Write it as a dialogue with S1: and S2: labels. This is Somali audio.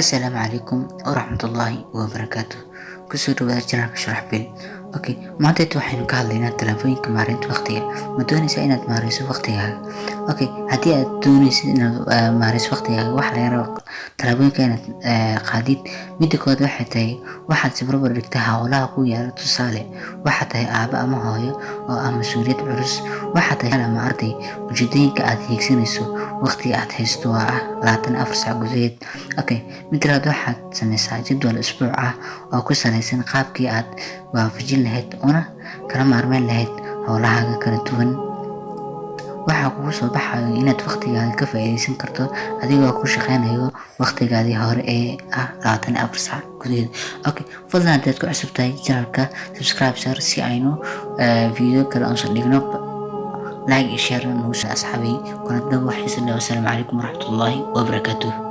S1: Assalaamu calaykum waraxmatullaahi wabarakaatu. Kusoo dhawaada channelka Sharax Bil. Okay, maanta waxaynu ka hadlaynaa talaabooyinka maareynta waqtiga. Ma doonaysaa inaad maareyso waqtigaaga? Okay, haddii aad doonaysid inaad maareyso waqtigaaga, waxaa laga rabaa talaabooyinka inaad qaadid. Midda koowaad waxay tahay waxaad si barbar dhigtaa hawlaha ku yaala. Tusaale, waxaad tahay aabbe ama hooyo oo ah mas'uuliyad culus, waxaad tahay ama arday, ujeedooyinka aad hiigsanayso, waqtiga aad haysto waa 24 saac gudaheed. Okay, midda labaad, waxaad sameysaa jadwal isbuuc ah oo ku saleysan qaabkii aad waafajin lahayd una kala maarmeyn lahayd howlahaaga kala duwan. Waxaa kugu soo baxayo inaad waqtigaaga ka faa'iideysan karto adigoo ku shaqeynayo waqtigaadii hore ee ah 24 saac gudaheed. Okay, fadlan haddaad ku cusub tahay channelka, subscribe saar si aynu video kale aan soo dhigno. Like iyo share nagu asxaabay. Kuna dab wax xiiso leh. Wassalaamu calaykum waraxmatullaahi wabarakaatuh.